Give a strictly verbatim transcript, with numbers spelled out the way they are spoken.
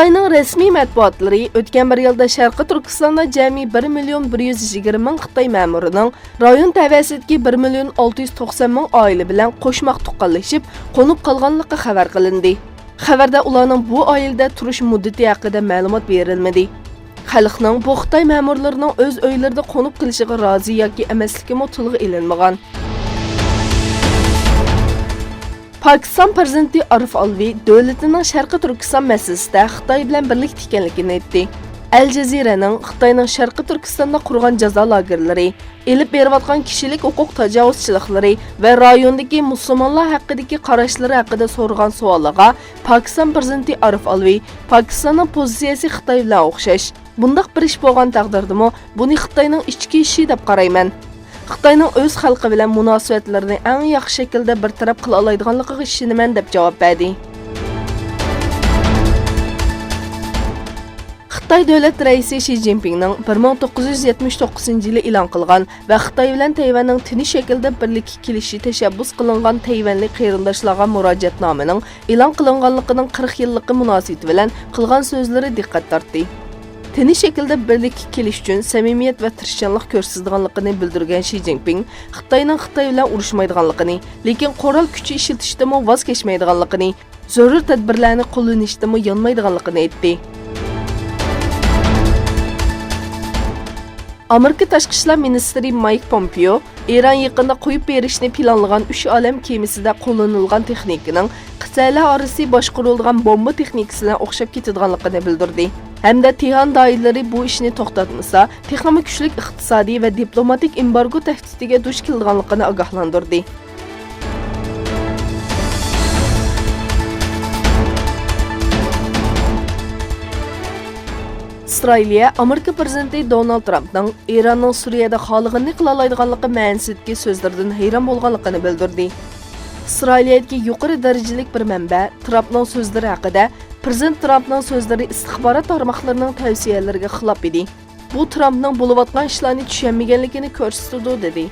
خىتاينىڭ رەسمىي مەتبۇئاتلىرى ئۆتكەن بىر يىلدا شەرقىي تۈركىستاندا جەمئىي بىر مىليون بىر يۈز يىگىرمە مىڭ خىتاي مەمۇرىنىڭ رايون تەۋەسىدىكى بىر مىليون ئالتە يۈز توقسان مىڭ ئائىلە بىلەن قوشماق تۇغقانلىشىپ، قونۇپ قالغانلىقى خەۋەر قىلىندى. خەۋەردە ئۇلارنىڭ بۇ ئائىلىدە تۇرۇش مۇددىتى ھەققىدە مەلۇمات بېرىلمىدى. خەلقنىڭ بۇ خىتاي مەمۇرلىرىنىڭ ئۆز ئۆيلىرىدە قونۇپ قېلىشىغا رازى ياكى ئەمەسلىكىمۇ تىلغا ئېلىنمىغان. پاكىستان پىرېزىدېنتى ئارىف ئالۋى دۆلىتىنىڭ شەرقىي تۈركىستان مەسىلىسىدە خىتاي بىلەن بىرلىكتە ئىكەنلىكىنى ئېيتتى. ئەل جەزىرەنىڭ خىتاينىڭ شەرقىي تۈركىستاندا قۇرغان جازا لاگېرلىرى، ئېلىپ بېرىۋاتقان كىشىلىك ھوقۇق تاجاۋۇزچىلىقلىرى ۋە رايوندىكى مۇسۇلمانلار ھەققىدىكى قاراشلىرى ھەققىدە سورىغان سوئاللارغا پاكىستان پىرېزىدېنتى ئارىف ئالۋى، پاكىستاننىڭ پوزىتسىيەسى خىتاي بىلەن ئوخشاش. بۇنداق بىر ئىش بولغان تەقدىردىمۇ، بۇنى خىتاينىڭ ئىچكى ئىشى دەپ قارايمەن. خىتاينىڭ ئۆز خەلقى بىلەن مۇناسىۋەتلىرىنى ئەڭ ياخشى شەكىلدە بىر تەرەپ قىلالايدىغانلىقىغا ئىشىنىمەن، دەپ جاۋاب بەردى. خىتاي دۆلەت رەئىسى شى جىنپىڭنىڭ بىر مىڭ توققۇز يۈز يەتمىش توققۇزىنچى يىلى ئېلان قىلغان ۋە خىتاي بىلەن تەيۋەننىڭ تىنچ شەكىلدە بىرلىككە كېلىشى تەشەببۇس قىلىنغان تەيۋەنلىك قېرىنداشلارغا مۇراجىئەتنامىنىڭ ئېلان قىلىنغانلىقىنىڭ قىرىق يىللىقى مۇناسىۋىتى بىلەن قىلغان سۆزلىرى دىققەت تارتتى. تىنچ شەكىلدە بىرلىككە كېلىش ئۈچۈن سەمىمىيەت ۋە تىرىشچانلىق كۆرسىتىدىغانلىقىنى بىلدۈرگەن شى جىنپىڭ خىتاينىڭ خىتاي بىلەن ئۇرۇشمايدىغانلىقىنى، لېكىن قورال كۈچى ئىشلىتىشتىنمۇ ۋاز كەچمەيدىغانلىقىنى، زۆرۈر تەدبىرلەرنى قوللىنىشتىنمۇ يانمايدىغانلىقىنى ئېيتتى. ئامېرىكا تاشقى ئىشلار مىنىستىرى مايك پومپېئو ئىران يېقىندا قويۇپ بېرىشنى پىلانلىغان ئۈچ ئالەم كېمىسىدە قوللىنىلغان تېخنىكىنىڭ قىتئەلەر ئارىسى باشقۇرۇلىدىغان بومبا تېخنىكىسى بىلەن ئوخشاپ كېتىدىغانلىقىنى بىلدۈردى ھەمدە تېھران دائىرىلىرى بۇ ئىشنى توختاتمىسا، تېخىمۇ كۈچلۈك ئىقتىسادىي ۋە دىپلوماتىك ئېمبارگو تەھدىتىگە دۇچ كېلىدىغانلىقىنى ئاگاھلاندۇردى. ئىسرائىلىيە ئامېرىكا پىرېزىدېنتى دونالد ترامپنىڭ ئىراننىڭ سۈرىيەدە خالىغىنىنى قىلالايدىغانلىقى مەنىسىدىكى سۆزلىرىدىن ھەيران بولغانلىقىنى بىلدۈردى. ئىسرائىلىيەدىكى يۇقىرى دەرىجىلىك بىر مەنبە ترامپنىڭ سۆزلىرى ھەققىدە، پىرېزىدېنت ترامپنىڭ سۆزلىرى ئىستىخبارات تارماقلىرىنىڭ تەۋسىيەلىرىگە خىلاپ ئىدى. بۇ ترامپنىڭ بولۇۋاتقان ئىشلارنى چۈشەنمىگەنلىكىنى كۆرسىتىدۇ، دېدى.